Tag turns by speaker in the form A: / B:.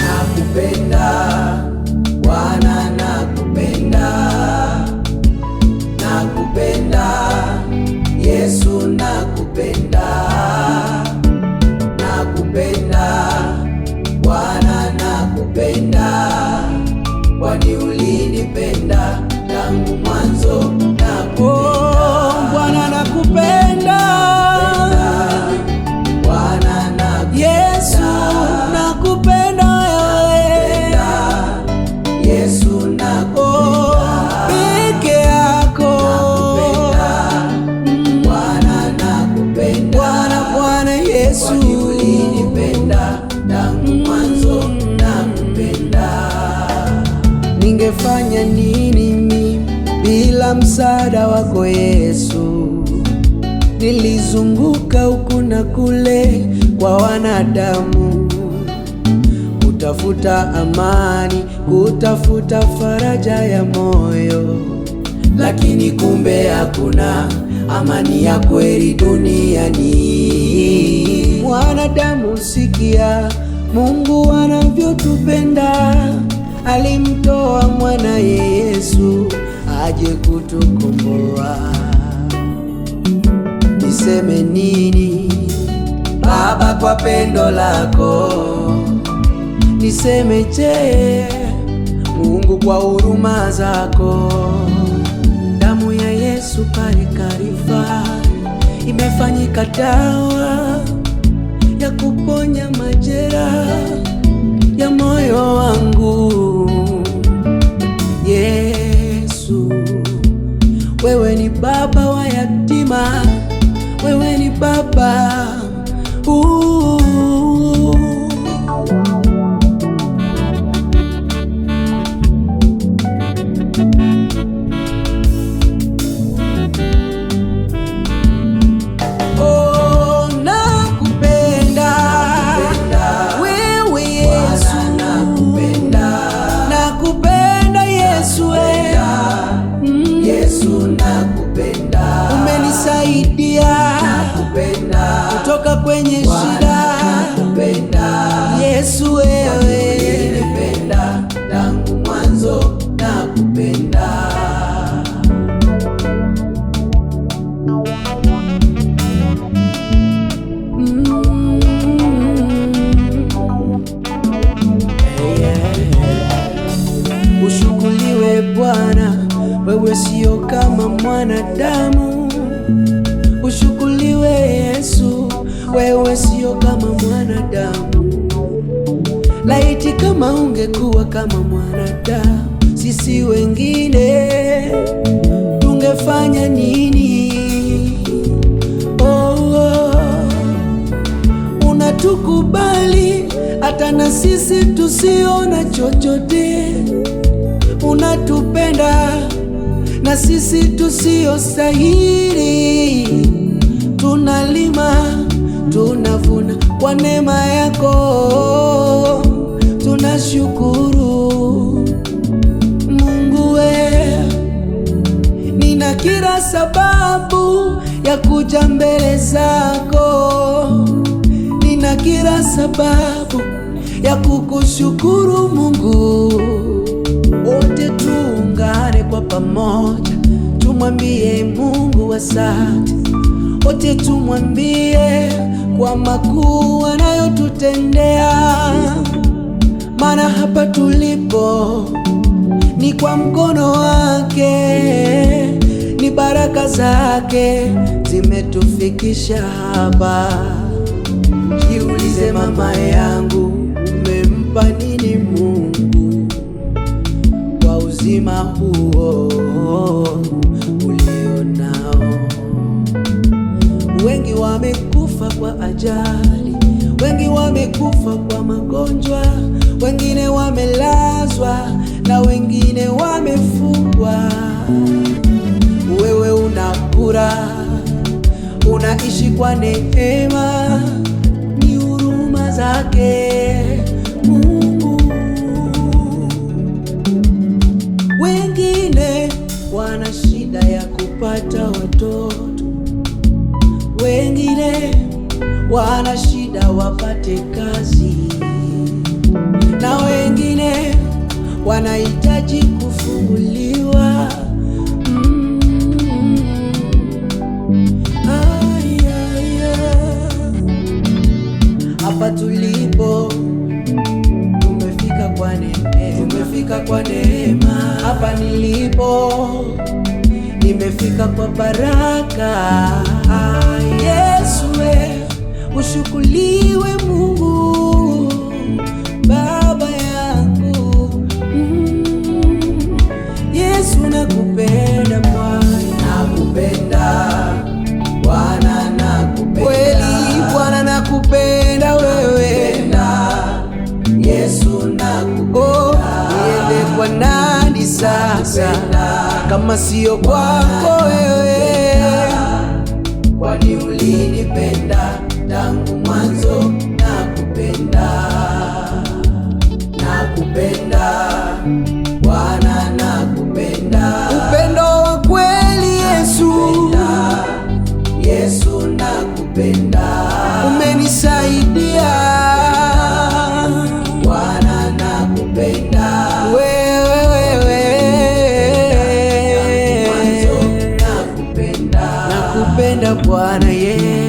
A: Nakupenda Bwana, nakupenda, nakupenda Yesu, nakupenda, nakupenda Bwana, nakupenda, kwani ulinipenda tangu mwanzo. Nakupenda
B: Oh, Bwana nakupenda,
A: Bwana, nakupenda
B: Yesu nakupenda wewe,
A: Yesu,
B: oh,
A: nakupenda
B: peke yako
A: Bwana, nakupenda
B: Bwana, Bwana Yesu,
A: kwani ulinipenda tangu mwanzo. Nakupenda.
B: Ningefanya nini mimi bila msaada wako Yesu? Nilizunguka huku na kule kwa wanadamu, kutafuta amani, kutafuta faraja ya moyo,
A: Lakini kumbe hakuna amani ya kweli duniani.
B: Mwanadamu sikia, Mungu anavyotupenda, alimtoa mwanaye Yesu aje kutukomboa. Niseme nini
A: Baba, kwa pendo lako?
B: Niseme je, Mungu kwa huruma zako? Damu ya Yesu pale Kalvari imefanyika dawa ya kuponya majeraha ya moyo wangu. Yesu, wewe ni baba wa yatima, wewe ni baba. Oh, nakupenda wewe Yesu, nakupenda Yesu, we.
A: Yesu, nakupenda,
B: Umenisaidia
A: nakupenda
B: kutoka kwenye shida,
A: nakupenda
B: Yesu wewe.
A: ulinipenda tangu mwanzo. Nakupenda.
B: Mm. Yeah. Ushukuliwe Bwana, wewe sio kama mwanadamu. Ushukuliwe Yesu, wewe sio kama mwanadamu. Laiti kama ungekuwa kama mwanadamu, sisi wengine tungefanya nini? Oh, oh. Unatukubali hata na sisi tusiona chochote, unatupenda na sisi tusiostahili. Tunalima, tunavuna kwa neema yako, tunashukuru Mungu we. Nina kila sababu ya kuja mbele zako, nina kila sababu ya kukushukuru Mungu. Wote tuungane kwa pamoja, tumwambie Mungu asante. Wote tumwambie kwa makuu anayotutendea, maana hapa tulipo ni kwa mkono wake, ni baraka zake zimetufikisha hapa. Jiulize mama yangu, umempa nini Mungu kwa uzima huo ulionao? Wengi wamekufa kwa ajali, wengi wamekufa kwa magonjwa, wengine wamelazwa na wengine wamefungwa. Wewe una furaha, unaishi kwa neema, ni huruma zake Mungu. Wengine wana shida ya kupata watoto, wengine wana shida wapate kazi, na wengine wanahitaji kufunguliwa. Mm. Ay, ay, ay. Hapa tulipo tumefika kwa neema, tumefika kwa neema. Hapa nilipo nimefika kwa baraka. Ah, Yesu we, ushukuliwe Mungu Baba yangu. Yesu nakupenda Bwana,
A: Nakupenda Bwana, nakupenda
B: kweli Bwana nakupenda wewe.
A: Nakupenda Yesu, nakupenda.
B: Oh, niende kwa nani sasa kama sio kwako wewe?
A: Kwani ulinipenda tangu mwanzo, nakupenda, nakupenda Bwana, nakupenda.
B: Upendo wa kweli Yesu
A: Yesu, nakupenda.
B: Umenisaidia
A: Bwana, nakupenda.
B: Wewe, wewe.
A: Mwanzo nakupenda.
B: Nakupenda Bwana Yesu.